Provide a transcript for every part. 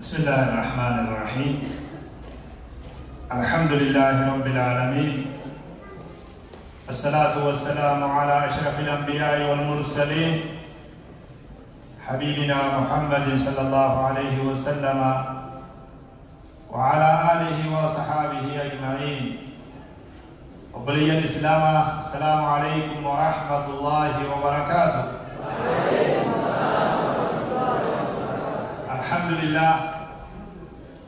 بسم الله الرحمن الرحيم. الحمد لله رب العالمين، الصلاة والسلام على أشرف الأنبياء والمرسلين، حبيبنا محمد صلى الله عليه وسلم وعلى آله وصحابه أجمعين. وبلي الإسلام، السلام عليكم ورحمة الله وبركاته. الحمد لله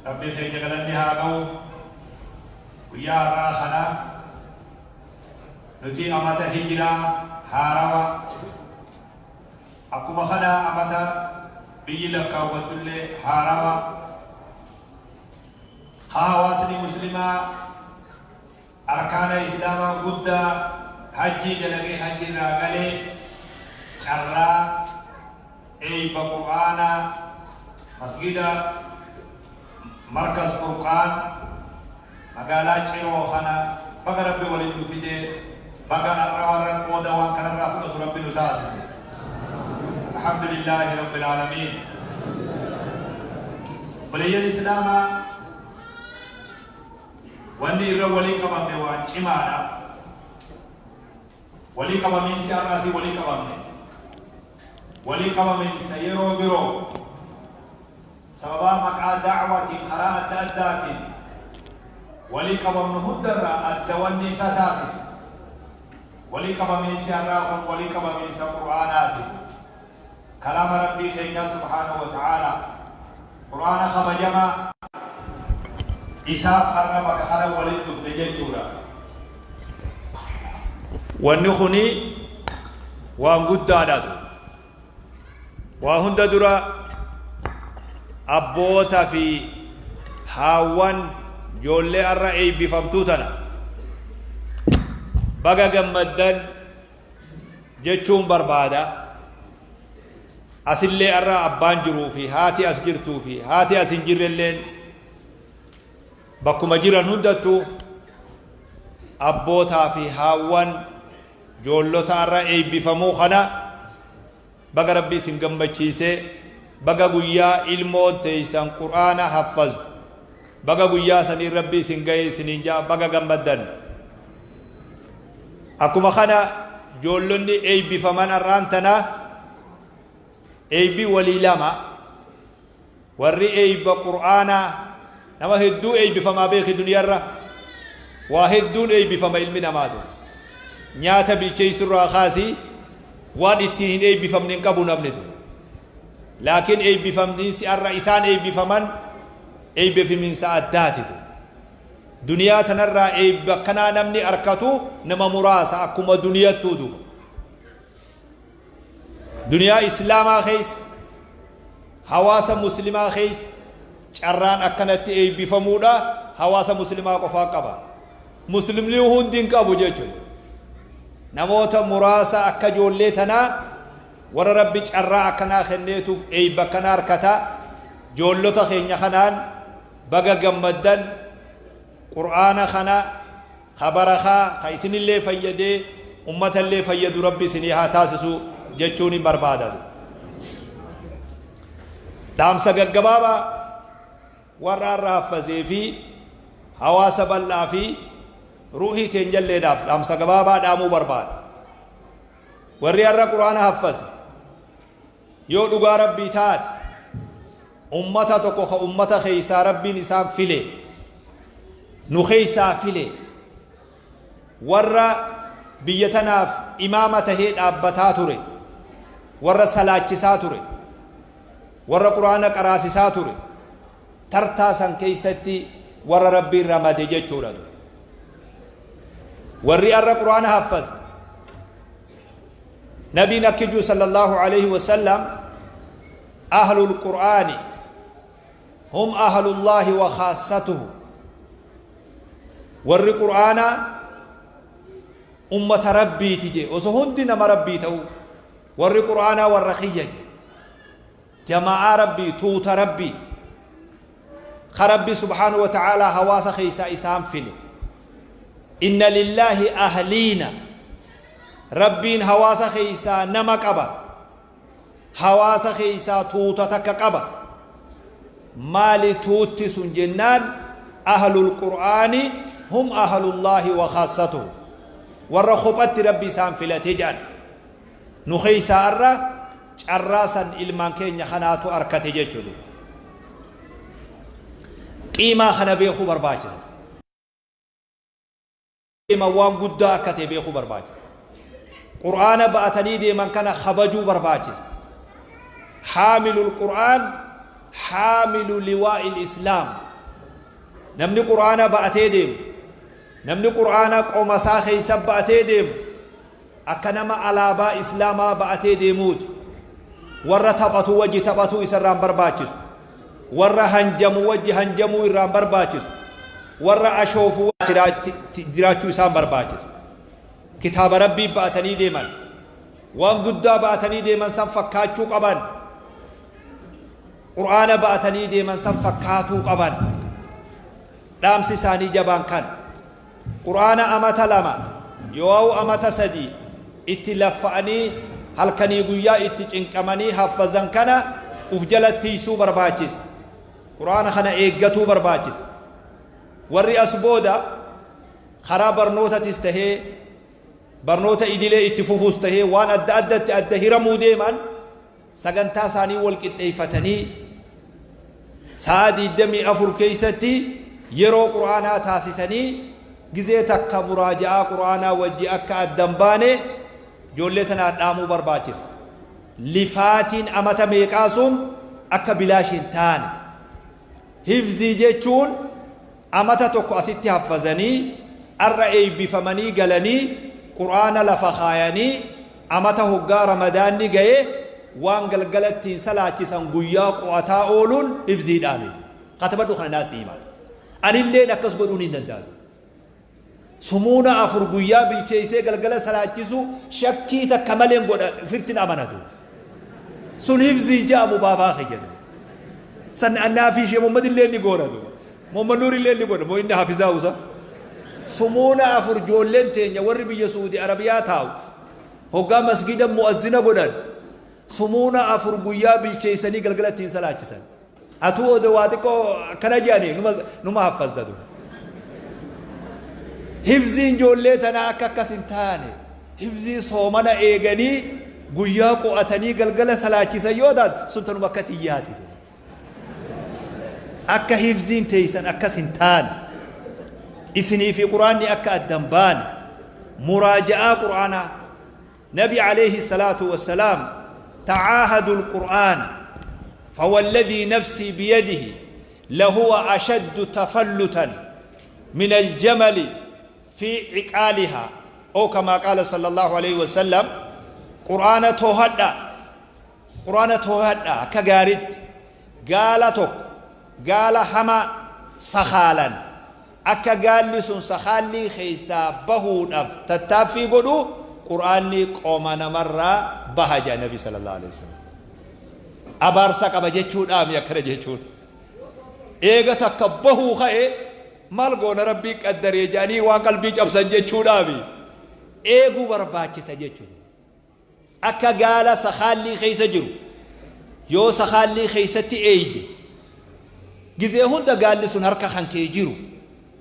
ربي خير جلالني هاغو ويا راخنا نتي أمتا هجرة هاروا أكما خنا أمتا بيجي لك وتل هاروا حواسني مسلمة أركان الإسلام قد حجي دلقي حجي راغلي شرا أي بقرآن مسجد مركز فرقان مقالا چيرو خنا بقى ربي ولد فيده بقى الروارن ودوان كان رافض ربي نتاسه. الحمد لله رب العالمين. ولي الإسلام واني ولي قبم وان چمانا ولي قبم سياراسي ولي قبم ولي قبم سيرو برو سببا مقا دعوة قراءة أدات ولي قبم هدر الدواني ستافي ولي قبم سياراهم ولي قبم قرآنات كلام ربي خينا سبحانه وتعالى قرآن خبجما إساف أرنبك خلا ولي دفنجي والنخني وانقد دادو وهند درا abboota fi haawwan ijoollee har'a eebbifamtuu tana baga gammaddan jechuun barbaada. Asillee har'a abbaan jiruu fi haati as jirtuu fi haati as hin jirrelleen bakkuma jiran hundattuu abbootaa fi haawwan ijoollota har'a eebbifamuu kana baga rabbi isin gammachiisee baga guyyaa ilmoon teeysan qur'aana haffaztu baga guyyaa sanii rabbi isin ga'e isiniin ja'a baga gammaddan. Akkuma kana ijoollonni eebbifaman har'aan tana eebbi walii lama warri eebba qur'aanaa nama hedduu eebbifamaa beeki duniyaarra waa hedduun eebbifama ilmi namaatu nyaata bilcheessurraa kaasii waan ittiin hin eebbifamne hin qabu namnitu. لكن eebbifamniinsi har'a isaan eebbifaman eebbifaminsa addaatitu duniyaa tanarraa eebba akkanaa namni arkatu nama muraasa akkuma duniyattuu duuba duniyaa islaamaa keessa hawaasa muslimaa keessa carraan akkanatti eebbifamuudha hawaasa muslimaa qofaa qaba muslimni hundi hin qabu jechuudha namoota muraasa akka ijoollee tanaa warra rabbi carraa akkanaa kenneetuuf eebba akkanaa harkata ijoollota keenya kanaan baga gammaddan qur'aana kana kabarakaa ka isinillee fayyadee ummatallee fayyadu rabbi isinii haa taasisu jechuun hin barbaadatu. Dhaamsa gaggabaabaa warra har'a haffazee fi hawaasa bal'aa fi ruuhii teenjalleedhaaf dhaamsa gabaabaa dhaamuu barbaada. Warri har'a qur'aana haffaze yoo dhugaa rabbii taate ummata tokko ka ummata keessaa rabbiin isaan file nu keessaa file warra biyya tanaaf imaama tahee dhaabbataa ture warra salaachisaa ture warra qur'aana qaraasisaa ture tartaa san keessatti warra rabbiin ramade jechuudha. Warri har'a qur'aana haffaze نبي نكجو صلى الله عليه وسلم أهل القرآن هم أهل الله وخاصته ور القرآن أمة ربي تجي وسهندنا ما ربي تو ور القرآن والرخية جماعة ربي توت ربي خربي سبحانه وتعالى هواس خيسا إسام فيني إن لله أهلين ربين هواس خيسا نما قبا هواس خيسا توتا تك قبا Maali tuutti sun jennaan, ahlul qur'aani hum ahlullaahi wa khaassatuhu, warra kophatti Rabbi isaan filate jedhan. Nu keeysaa arra carraa san ilmaan keenya kanaatu arkate jechuudha. Qiimaa kana beekuu barbaachisa. Deeman waan guddaa akka ta'e beekuu barbaachisa. Qur'aana ba'atanii deeman kana kabajuu barbaachisa. Haamilul Qur'aan haamilu liwaa'il Islaam. Namni Qur'aana ba'atee deemu, namni Qur'aana qoma isaa keessa ba'atee deemu akka nama alaabaa Islaamaa ba'atee deemuuti. Warra taphatu wajji taphatuu isarraan barbaachisu. Warra hanjamu wajji hanjamuu irraan barbaachisu. Warra ashoofu jiraachuu isaan barbaachisa. Kitaaba Rabbii ba'atanii deeman. Waan guddaa ba'atanii deeman san fakkaachuu qaban. Qur'aana ba'atanii deeman san fakkaatuu qaban. Dhaamsi isaanii jabaan kana. Qur'aana amata 2 yoo'au amata 3 itti laffa'anii halkanii guyyaa itti cinqamanii haffazan kana uf jala tiysuu barbaachisa. Qur'aana kana eeggatuu barbaachisa. Warri as booda karaa barnootatis tahee barnoota idilee itti fufuus tahee waan adda addatti adda hiramuu deeman sagantaa isaanii wal qixxeeyfatanii sa'aa 24 keessatti yeroo Qur'aanaa taasisanii gizee takka muraaja'aa Qur'aanaa wajji akka adda hin baane ijoollee tanaa dhaamuu barbaachisa. Lifaatiin amata meeqaa sun akka bilaash hin taane. Hifzii jechuun amata tokko asitti haffazanii ar'a eeybifamanii galanii Qur'aana lafa kaayanii amata hoggaa Ramadaanni gaye waan galgala ittiin salaachisan guyyaa qu'ataa ooluun hifziidhaa miti. Katabadhu kana naa sii himaa. Anilleen akkas godhuun hin danda'u. Sumuuna 4 guyyaa bilcheessee galgala salaachisu shakkii takka maleen godha, ofittin amanatu. Sun hifzii ja'amu baabaa kiyya duuba. San annaa fi ishee Muhammad illee ni goona duuba. Muhammad Nuur illee ni godha moo inni hafizaa usa. Sumuuna 4 ijoolleen teenya warri biyya Suudi Arabiyaa taa'u hoggaa masgida mu'azzina godhan sumuuna 4 guyyaa bilcheessanii galgala ittiin salaachisan. Atuu odoo waa xiqqoo akkana jedhanii numa haffazda duuba. Hifziin ijoollee tanaa akka akkas hin taane, hifzii soomana eeganii guyyaa qo'atanii galgala salaachisan yoo taate sun tanuma akka tiyyaati duuba. Akka hifziin teeysan akkas hin taane, isinii fi Qur'aanni akka adda hin baane, muraaja'aa Qur'aanaa. Nabi alayhi salaatu wassalaam tacaahadu alqur'aana fawalladhii nafsii biyadihi lahuwa ashaddu tafallutan min aljamali fi ciqaalihaa ow kamaa qaala sallallahu alayhi wasallam. Qur'aana toohadhaa, Qur'aana toohadhaa akka gaaritti. Gaala tokko, gaala hamaa sakaalan, akka gaalli sun sakaallii keessaa bahuudhaaf tattaaffii godhu Qur'aanni qoma namarraa baha jedha Nabi sallallahu alaihi wasallam. Abaarsa qaba jechuudhaami akkana jechuun. Eega takka bahuu ka'e maal goona, Rabbii qaddaree jedhanii waan qalbii cabsan jechuudhaami. Eeguu barbaachisa jechuudha. Akka gaala sakaallii keessa jiru, yoo sakaallii keessatti eeyde gizee hunda gaalli sun harka kan kee jiru,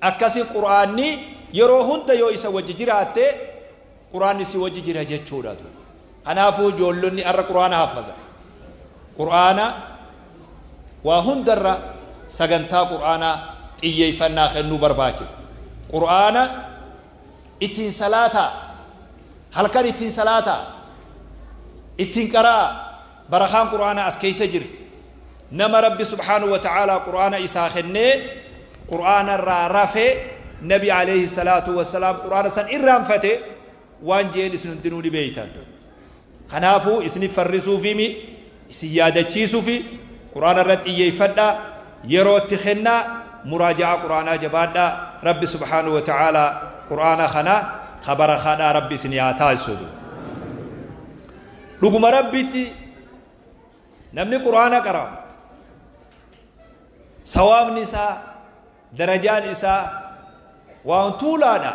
akkasi Qur'aanni yeroo hunda yoo isa wajji jiraatte Qur'aanni si wajji jira jechuudha. Kanaafuu ijoollonni arra Qur'aana haffaza, Qur'aana waa hundarra sagantaa Qur'aanaa xiyyeeffannaa kennuu barbaachisa. Qur'aana ittiin salaataa, halkan ittiin salaataa, ittiin qara'aa. Barakaan Qur'aanaa as keessa jirti. Nama Rabbi subhaanahu wa ta'aalaa Qur'aana isaa kennee Qur'aana irraa rafe, Nabi alayhi salaatu wassalaam Qur'aana san irraanfate waan jeen isin hundinuu ni beeytan. Kanaafuu isinif farrisuufimi, isin yaadachiisufi. Qur'aana irratti xiyyeeffadhaa, yeroo itti kennaa, muraaja'aa Qur'aanaa jabaadhaa. Rabbi subhaanahu wa ta'aalaa Qur'aana kana ka barakaadhaa Rabbi isin haa taasisu. Dhuguma Rabbitti namni Qur'aana qara'u sawaabni isaa, darajaan isaa waan tuulaadha.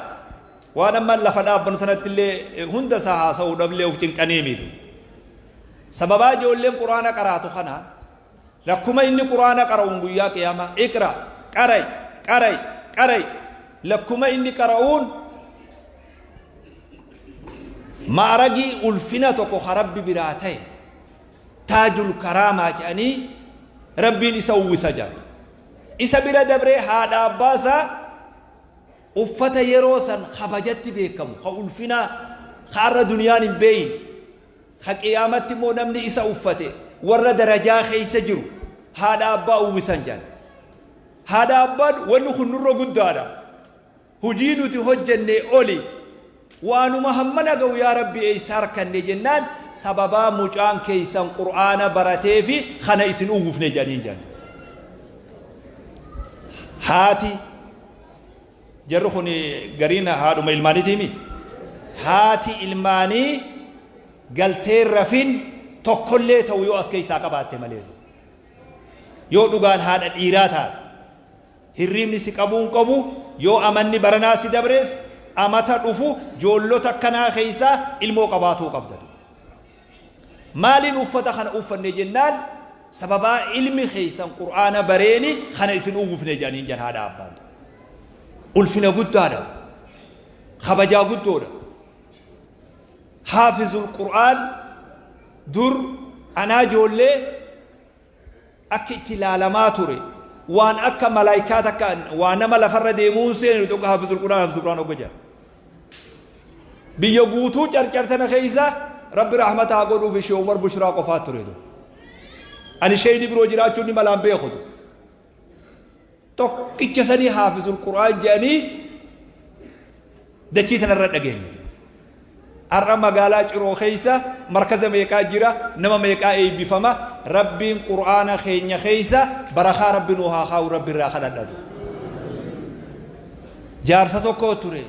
Waan amma lafa dhaabbannu tanatti illee hunda isaa haasa'uu dhablee of cinqanii mitu. Sababaa ijoolleen Qur'aana qaraatu kana Lakkuma inni quraana qara'uun guyyaa qiyaamaa iqra qaray qaray qaray lakkuma inni qara'uun ma'aragii ulfina tokko ka Rabbi biraa ta'e taajul karaamaa jedhanii Rabbiin isa uwwisa jedhan. Isa bira dabree haadha abbaa isaa uffata yeroo san kabajatti beekamu ka ulfinaa ka arra duniyaan hin beeyne ka qiyaamatti immoo namni isa uffate warra darajaa keessa jiru haadha abbaa uwwisan jedhan. Haadha abbaan wanni kun nurra guddaadha. Hujii nuti hojjenne oli waanuma hammana ga'u yaa Rabbi eessa harkanne jennaan sababaa mucaan keessan qur'aana baratee fi kana isin uwwifne jedhaniin jedhan. Haati jarri kun gariin haadhuma ilmaaniitiimi. Haati ilmaanii galtee rafin tokkollee ta'u yoo as keessaa qabaatte malee. Yoo dhugaan haadha dhiiraa taate hirriibni si qabuu hin qabu yoo amanni baranaa si dabrees amata dhufu joollota akkanaa keessaa ilmoo qabaatuu qabda. Maaliin uffata kana uffanne jennaan sababaa ilmi keessan qur'aana bareeni kana isin uwwifne jedhaniin jedhan haadha abbaan. Ulfina guddaadha. Kabajaa guddoodha. Haafizul qur'aan dur anaa ijoollee akka itti ilaalamaa ture waan akka malaayikaa takka waan nama lafarra deemuun seenu tokko haafizul qur'aan haafizul qur'aan hogga jedha. Biyya guutuu carcartana keessa Rabbi rahmata haa godhuuf ishee Umar Bushraa qofaa ture. Ani sheeyni biroo jiraachuun ni malaan beeku. Tokkicha sanii haafizul qur'aan jedhanii dachii tanarra dhageenye. Har'a magaalaa Ciroo keessa markaza meeqaa jira nama meeqaa eebbifama Rabbiin qur'aana keenya keessa barakaa Rabbi nuu haa kaa'u Rabbi irraa kadhadhatu. Jaarsa tokko ture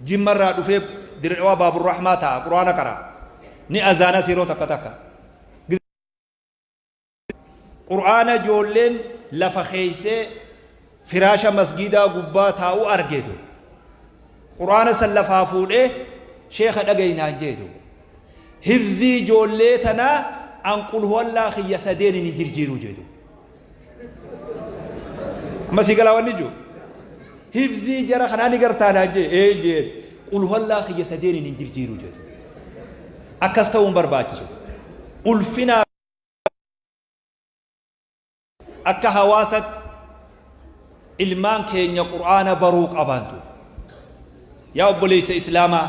jimmarraa dhufee Dirredhawaa Baaburrahmaa ta'a qur'aana qara ni azaanas yeroo takka takka. Qur'aana ijoolleen lafa keeysee firaasha masgiidaa gubbaa taa'u argeetu. Qur'aana san lafaa fuudhee sheekha dhagaynaan jeetu. Hifzii ijoollee tanaa an qul huwallaa kiyya sadeen hin jirjiiru jeetu. Amma sii galaa wanni jiru. Hifzii jara kanaa ni gartaanaan jee ee jeen qul huwallaa kiyya sadeen hin jirjiiru jeetu. Akkas ta'uun barbaachisu. Ulfinaa akka hawaasatti ilmaan keenya qur'aana baruu qabantu. Yaa obboleessa Islaamaa,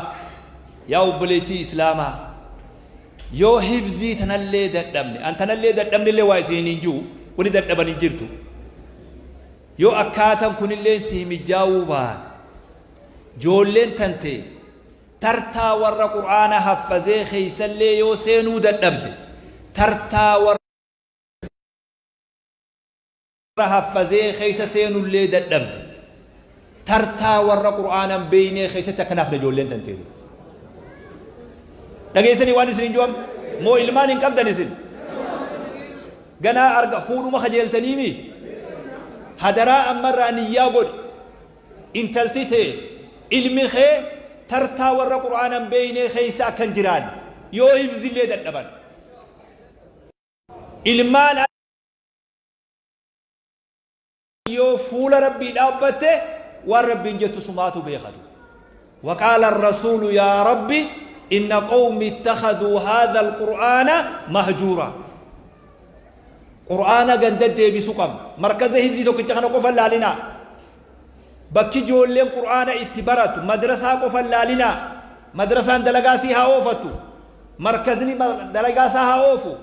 yaa obboleettii Islaamaa, yoo hifzii tanallee dadhabne, an tanallee dadhabnellee waa isin hin jiru, wani dadhaban hin jirtu. Yoo akkaatan kunillee si mijaa'uu baate, ijoolleen tante tartaa warra qur'aana haffazee keeysallee yoo seenuu dadhabde, tartaa warra haffazee keessa seenullee dadhabde, tartaa warra qur'aana hin beeynee keessatti akkanaaf ijoolleen tanteetu. Dhageessanii waan isin hin ju'am moo ilmaan hin qabdan isin? Ganaa arga fuudhuma kajeeltaniimi hadaraa ammarraa niyyaa godhi intalti tee ilmi kee tartaa warra qur'aana hin beeynee keessa akka hin jiraanne yoo hifzillee dadhaban. Ilmaan yoo fuula Rabbii dhaabbatte waan Rabbiin jettu sumaatu beekatu. وقال الرسول يا ربي إن قومي اتخذوا هذا القرآن مهجورا. قرآن قندد ديبي سقم مركز هنزي توك تخنا قفل لالنا بكي جولين قرآن اتبرت مدرسة قفل لالنا مدرسة دلقاسي ها أوفتو مركزني دلقاسها أوفو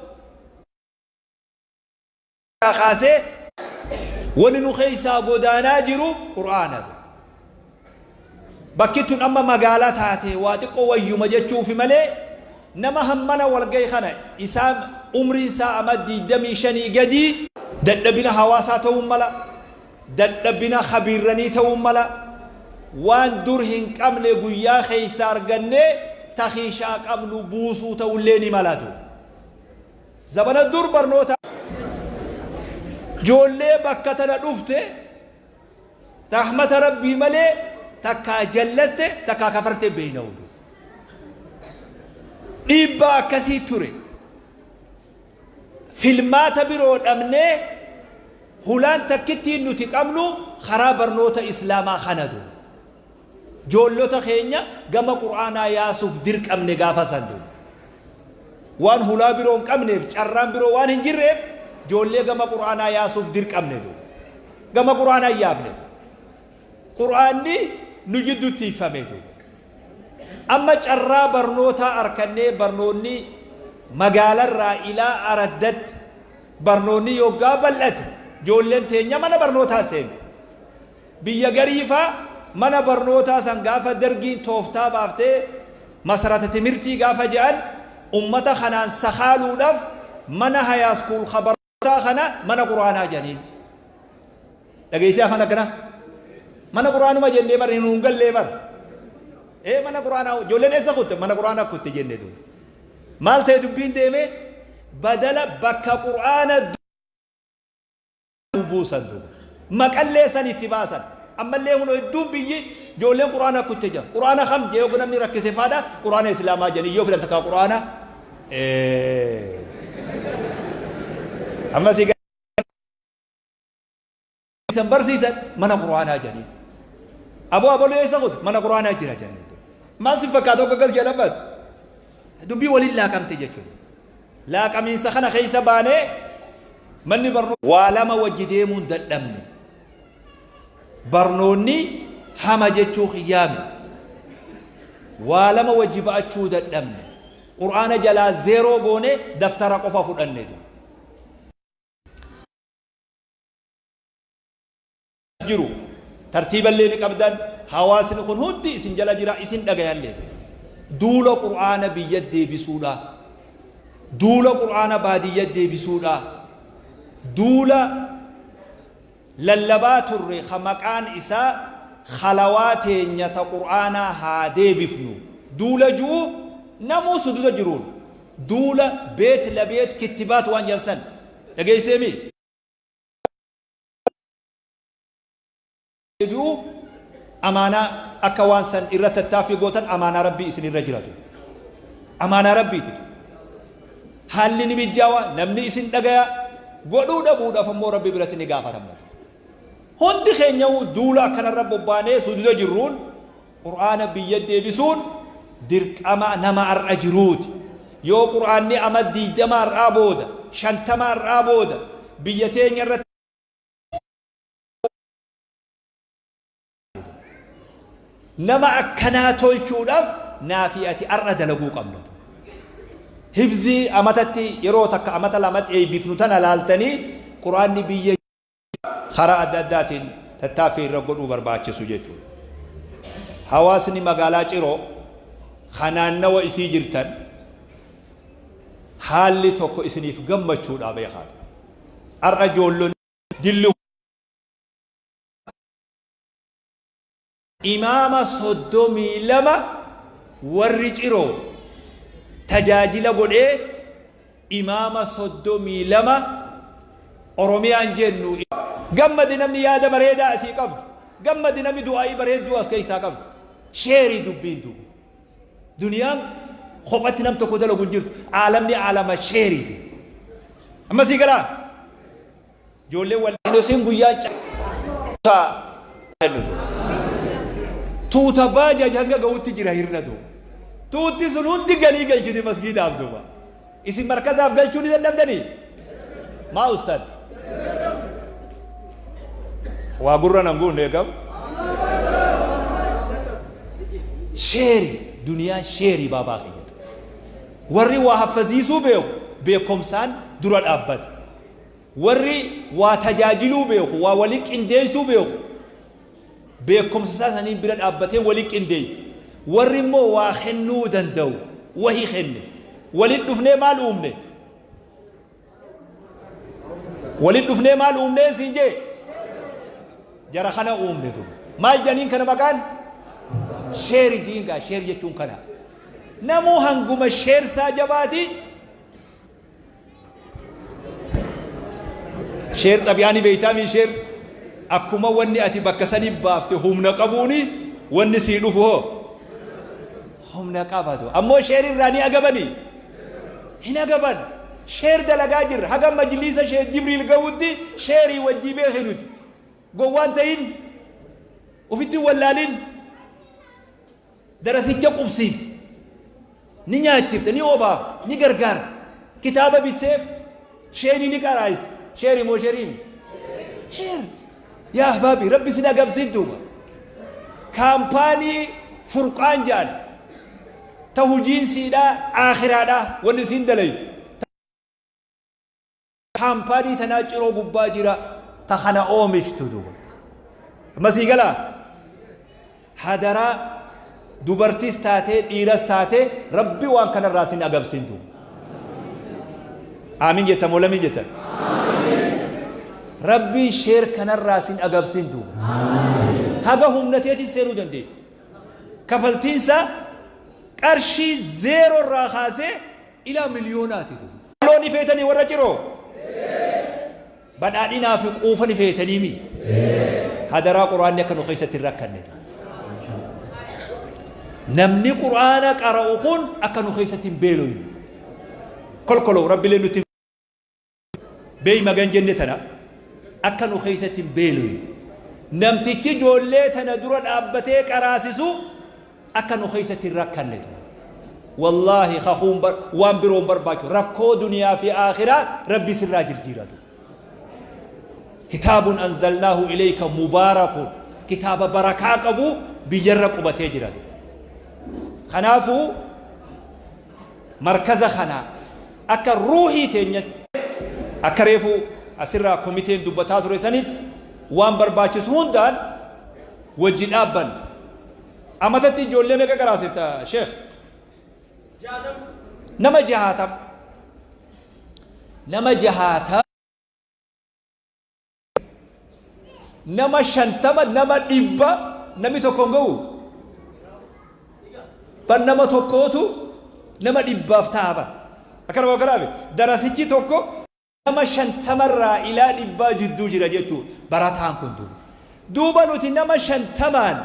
خاسي وننخيسا قدانا جرو قرآن بكيتون أما مقالات هاتي واتقو ويوم جتشو في ملي نما همنا والقي خنا إسام عمري سا أمدي دمي شني قدي ددبنا هواسا توملا ددبنا خبيرني توملا وان درهن قمل قيا خيسار قني تخيشا قمل بوسو توليني ملاتو زبنا الدور برنوتا جولي بكتنا دفته رحمة ربي ملي تكا جلت تكا كفرت بينه إبا كسي توري Filmaata biroo dhabnee hulaan takkittiin nuti qabnu karaa barnoota Islaamaa kana duuba. Joollota keenya gama Qur'aanaa yaasuuf dirqamne gaafa san duuba. Waan hulaa biroo hin qabneef, carraan biroo waan hin jirreef, joollee gama Qur'aanaa yaasuuf dirqamne duuba. Gama Qur'aanaa hin yaafne. Qur'aanni nu jidduutti hiiffame duuba. Amma carraa barnootaa arkannee, barnoonni magaalarraa ilaa araddatti barnoonni yoggaa bal'ate, joolleen teenya mana barnootaa seente. Biyya gariifaa mana barnootaa san gaafa Dargiin tooftaa baaftee masarata timirtii gaafa je'an, ummata kanaan sakaaluudhaaf mana high school ka barnootaa kana mana Qur'aanaa jedhaniin. Dhageessee afaan akkana? Mana Qur'aanuma jennee bar, hin gallee bar. Ee, mana Qur'aanaa ijoolleen eessa kutte? Mana Qur'aanaa kutte jennee duuba. Maal ta'e dubbiin deeme? Badala bakka Qur'aana buusan duuba. Maqallee san itti baasan. Ammallee kun hedduun biyyi ijoolleen Qur'aana kutte jira. Qur'aana kam jee yoo namni rakkise faadha, Qur'aana Islaamaa jedhanii yoo filan takka Qur'aana. Ammas san barsiisan mana Qur'aanaa jedhanii. Aboo, aboluu eessa kutte? Mana Qur'aanaa jira jedhanii. Maal si fakkaata akka akkas jedhan baatu? Dubbii waliin laaqamte jechuudha. Laaqamiinsa kana keessa baanee manni barnoota waa lama wajji deemuun dadhabne. Barnoonni hama jechuu qiyyaame. Waa lama wajji ba'achuu dadhabne. Qur'aana jalaa zeeroo goone, daftara qofa fudhanne. Jiru tartiiballee ni qabdan, hawaasni kun hundi isin jala jira, isin dhagayallee. Duula Qur'aana biyya deebisuudha, duula Qur'aana baadiyya deebisuudha, duula lallabaa turre ka maqaan isaa "Khalawaa teenya ta Qur'aanaa haa deebifnu" duula ji'u namuu sududa jiruun, duula beet labeet kittibaat waan jedhan dhageesseemi. Deebi'uu amaanaa akka waan san irra tattaaffii gootan amaanaa Rabbii isin irra jiratu. Amaanaa Rabbiiti. Haalli ni mijjaawa, namni isin dhagaya, godhuu dhabuudhaaf ammoo Rabbi biratti ni gaafatamna. Hundi keenya duula akkanarra bobbaanee sududa jirruun Qur'aana biyya deebisuun dirqama nama har'a jiruuti. Yoo Qur'aanni ama 20 har'aa booda, 50 har'aa booda biyya teenya irratti nama akkanaa tolchuudhaaf naafi ati har'a dalaguu qabna. Hibzii amatatti yeroo takka, amata lamatti eebbifnu tana laaltanii, Qur'aanni biyya karaa adda addaatiin tattaaffii irra godhuu barbaachisu jechuudha. Hawaasni magaalaa Ciroo kan naannawa isii jirtan, haalli tokko isiniif gammachuudha beekaatu. Har'a ijoollonni dilli imaama 32 warri Ciroo tajaajila godhee, imaama 32 Oromiyaan jennu. Gammadi namni yaada bareedaa asii qabdu. Gammadi namni du'aa'ii bareedduu as keessaa qabdu. Sheerii dubbiin duuba. Duniyaan kophatti nam tokko dalagu hin jirtu. Aalamni aalama sheeriiti. Amma sii galaa? Ijoolleen wal isin guyyaa tuuta baajaaj hanga ga'utti jira hirna duuba. Tuutti sun hundi galii galchiti masgiidaaf duuba. Isin markazaaf galchuu ni dadhabdanii? Maa ustaad? Waa gurra nan guunne eegam. Sheeri, duniyaan sheerii baabaa kiyyatu. Warri waa haffaziisuu beeku beekomsaan dura dhaabbata. Warri waa tajaajiluu beeku, waa wali qindeessuu beeku, beekumsa isaa saniin bira dhaabbatee wali qindeessa. Warri immoo waa kennuu danda'u wahi kenne. Walit dhufnee maal uumne? Walit dhufnee maal uumnee siin jee? Jara kana uumne tu. Maal jedhaniin kana maqaan? Sheeri jiingaa, sheer jechuun kana. Namuu hanguma sheersaa jabaati. Sheer xabi'aanii beeytaamii, sheer akkuma wanni ati bakka sanii baafte humna qabuuni, wanni sii dhufu hoo humna qabatu. Ammoo sheer irraa ni agabanii? Hin agaban. Sheer dalagaa jirra. Haga majliisa Sheekh Jibriil gahutti sheerii wajjii beeki nuti. Gowwaan ta'in, ofitti hin wallaalin. Darasicha qubsiifte, ni nyaachifte, ni obaafte, ni gargaarte. Kitaaba bitteef, sheerii ni qaraayiste. Sheerii moo sheerii miti? Sheer. Yaa ahbaabi, Rabbi sin agabsiin duuba. Kaampaanii Furqaan jedhan ta hujiin siidhaa aakhiraadhaa wanni isiin dalaydu. Kaampaanii tanaa Ciroo gubbaa jira ta kana oomishtu duuba. Amma sii galaa? Hadaraa dubartis taatee dhiiras taatee Rabbi waan kanarraa sin agabsin duuba. Aamin jettan moo lamiin jettan? Rabbiin sheer kanarraa sin agabsin duuba. Haga humna teetis seenuu dandeessa. Kafaltiin isaa qarshii zeeroo irraa kaasee ilaa miliyoonaati duuba. Loon ni feetanii warra Ciroo? Badhaadhinaa fi quufa ni feetanii mi? Hadaraa Qur'aanni akka nu keessatti hin rakkanne. Namni Qur'aana qara'u kun akka nu keessatti hin beeloyne. Kolkoloo Rabbilee nutti beey magan jenne tana akka nu keessatti hin beeloyne. Namtichi ijoollee tana dura dhaabbatee qaraasisu akka nu keessatti hin rakkanne. Wallaahi kakuun waan biroo hin barbaachisu. Rakkoo duniyaa fi aakhiraa Rabbi sirraa jirjiiratu. Kitaabun anzalnaahu ilayka mubaarakun, kitaaba barakaa qabu biyyarra qubatee jira. Kanaafuu markaza kana akka ruuhii teenyatti, akka reefu asirraa komiteen dubbataa ture sanitti, waan barbaachisu hundaan wajji dhaabbanna. Amatatti ijoollee meeqa qaraasifta, sheekh? Nama 60. Nama 60, nama 50, nama 100, namni tokko hin ga'u. Bar nama tokkootu nama 100f ta'a bar. Akkanuma akkanaafi darasichi tokko nama 50rraa ilaa 100 jidduu jira jechuudha barataan kun duuba. Duuba nuti nama 50n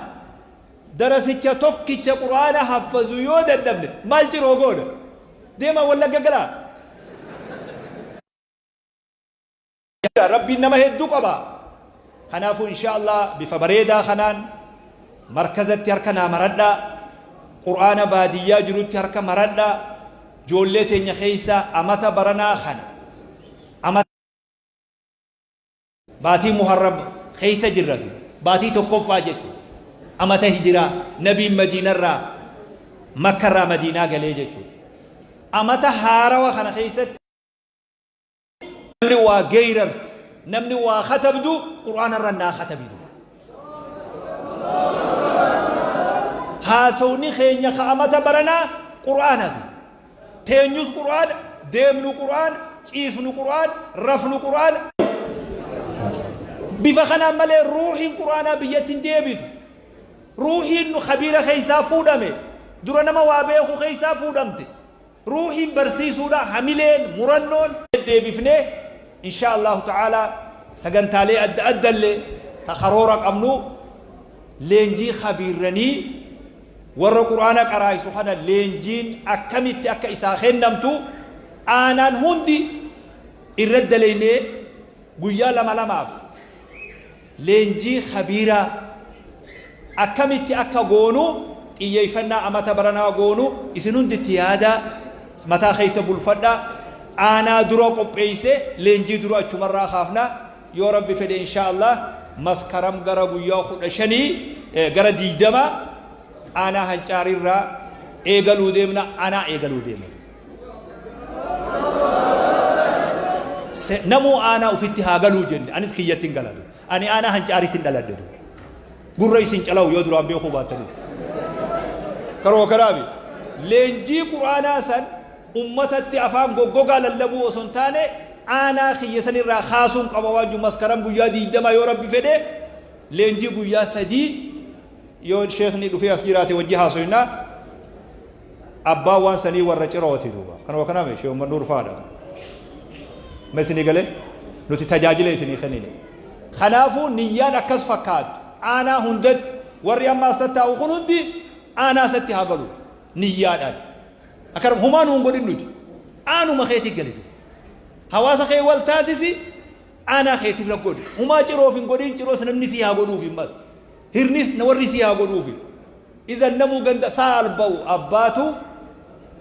darasicha tokkicha Qur'aana haffazu yoo dadhabne maal Ciroo goona? Deemaa Wallagga galaa. Rabbiin nama hedduu qaba. Kanaafuu insha Allah bifa bareedaa kanaan markazatti harka naa maradhaa. Qur'aana baadiyyaa jirutti harka maradhaa. Ijoollee teenya keessa amata baranaa kana, amata baatii Muharram keessa jirra, baatii tokkoffaa jechuudha. Amata hijiraa nabiin Madiinarraa, Makkarraa Madiinaa galee jechuudha. Amata haarawa kana keessatti namni waa geeyrartu, namni waa katabdu, Qur'aana irra naa katabidu. Haasawni keenya ka amata baranaa Qur'aanatu. Teenyus Qur'aana, deemnu Qur'aana, ciifnu Qur'aana, rafnu Qur'aana. Bifa kanaan malee ruuhiin Qur'aanaa biyyatti hin deebitu. Ruuhiin nu kabiira keessaa fuudhame, dura nama waa beeku keessaa fuudhamte. Ruuhiin barsiisuudha, hamileen, murannoon deebifnee insha Allahu ta'ala sagantaalee adda addallee ta karoora qabnu, leenjii kabiirranii warra Qur'aana qaraa'isu kana leenjiin akkamitti akka isaa kennamtu aanaan hundi irra dalaynee, guyyaa lama lamaaf leenjii kabiiraa akkamitti akka goonu xiyyeeffannaa amata baranaa goonu. Isin hundi itti yaadaa, mataa keessa bulfadhaa. Aanaa dura qopheesse, leenjii dura achumarraa kaafna yoo Rabbi fedhe. Insha Allah Maskaram gara guyyaa 15 gara 20 aanaa Hancaarirraa eegaluu deemna, anaa eegaluu deemna. Namuu aanaa ufitti haa galuu jenne, anis kiyyatti hin galatu. Ani aanaa Hancaaritti hin dhaladhe. Gurra isin calawu yoo duraan beekuu baattaniif. Karoo kanaafi leenjii Qur'aanaa san ummatatti afaan goggogaa lallabuu osoo hin taane aanaa kiyya sanirraa kaasuun qaba waan jiru. Maskaram guyyaa 20 yoo Rabbi fedhe leenjii guyyaa 3, yoo sheekni dhufee as jiraate wajji haasoynaa. Abbaan waan sanii warra Cirooti duuba. Kanuma kanaaf Sheekh Umar Nuur fa'aadha. Ma isinii galee? Nuti tajaajila isinii kennine. Kanaafuu niyyaan akkas fakkaattu aanaa hundatti warri amma as tattaa'u kun hundi aanaa isatti haa galu niyyaadhaan. Akkanuma humaa nuun godhin, nuti aanuma keetii gali duuba. Hawaasa kee wal taasisi, aanaa keetirra godhi. Humaa ciroof hin godhin, ciroos namni sii haa godhuuf hin bas. Hirnis warri sii haa godhuufi. Iza namuu ganda saa alba'u abbaatu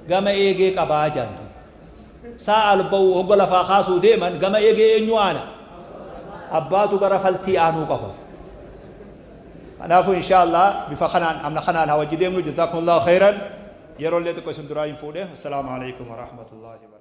gama eegee qabaa jaantu. Saa alba'u hogga lafaa kaasuu deeman gama eegee eenyu aana? Abbaatu gara faltii aanuu qaba. Kanaafuu insha Allah bifa kanaan amna kanaan haa wajji deemnu. Jazaakumullahu khairan. Yeroo illee xiqqoo isin duraa hin fuudhe. Assalaamu alaikum warahmatullahi wabarakatuh.